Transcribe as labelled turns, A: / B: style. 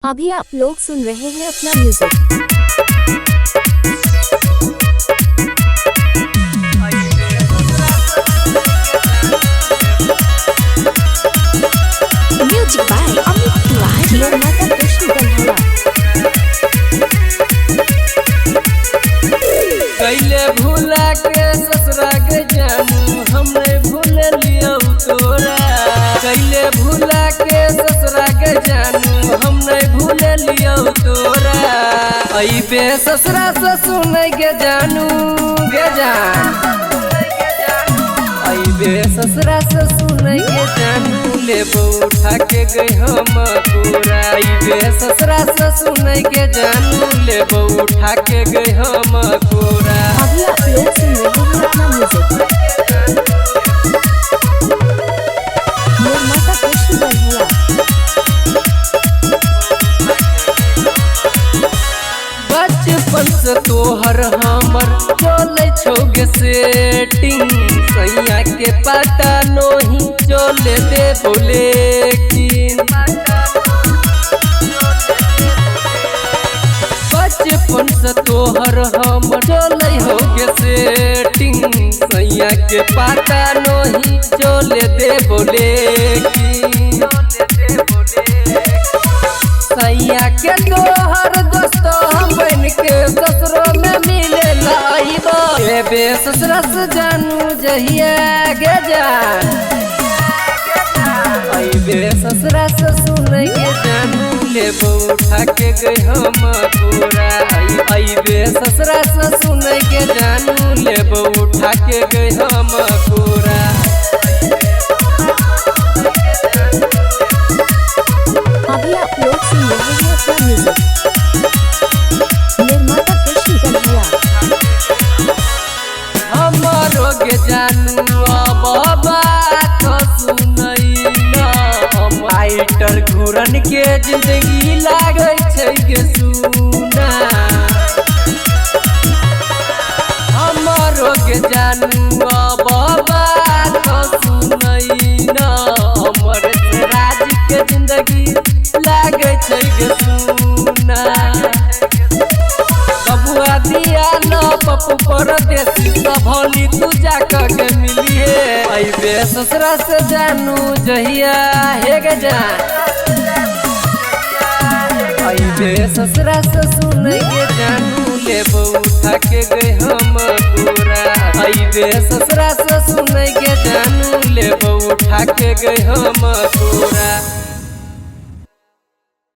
A: अभी आप लोग सुन रहे हैं अपना music. Music by Amit Tiwari. निर्माता कृष्ण कन्हैया।
B: कैले भूला के ससुरा के जानू हमने भूल लियो तोरा। कैले भूला के ससुरा के जानू हमने भूल लियो तोरा। अइबे ससुरा से सुनै के जानू गे जान। अइबे ससुरा से सुनै के जानू लेबो उठा के गई हम कोरा। अइबे ससुरा से सुनै के जानू लेबो उठा के गई हम कोरा।
A: अभी आप लोग सुन रहे हैं अपना म्यूजिक। निर्माता कृष्ण कन्हैया।
B: बचपन से तोहर हमर चले छौगे सेटिंग। सैया के पता नहीं चले दे बोले की। बचपन से तोहर हमर चले होगे सेटिंग। सैया के पता नहीं चले दे बोले की। सैया के तोहर दोस्त हम बन के ससुरो में मिले लाइबो। एबे ससुरा से जानू जहिया गे जान। अइबे ससुरा से सुनै के जानू लेबो उठा के गई हम कोरा। अइबे ससुरा से सुनै के जानू लेबो उठा के गई हम कोरा।
A: अभी आप लोग सुन रहे हैं अपना म्यूजिक। निर्माता कृष्ण कन्हैया।
B: हमारो के जानू अब बात सुनै न। हम आइटर घूरन के जिंदगी लागै छै गे सुना। हमारो के जानू अब बात सुनै न। हमर राज के जिंदगी लागै छै गे सुना। बबुआ दिया न पप्पू परदेसी सभली तू जा के मिलिए। अइबे ससुरा से जानू जहिया हे गे जान। अइबे ससुरा से सुनै के जानू लेबो उठा के गई हम कोरा। अइबे ससुरा से सुनै के जानू लेबो उठा के गई हम कोरा।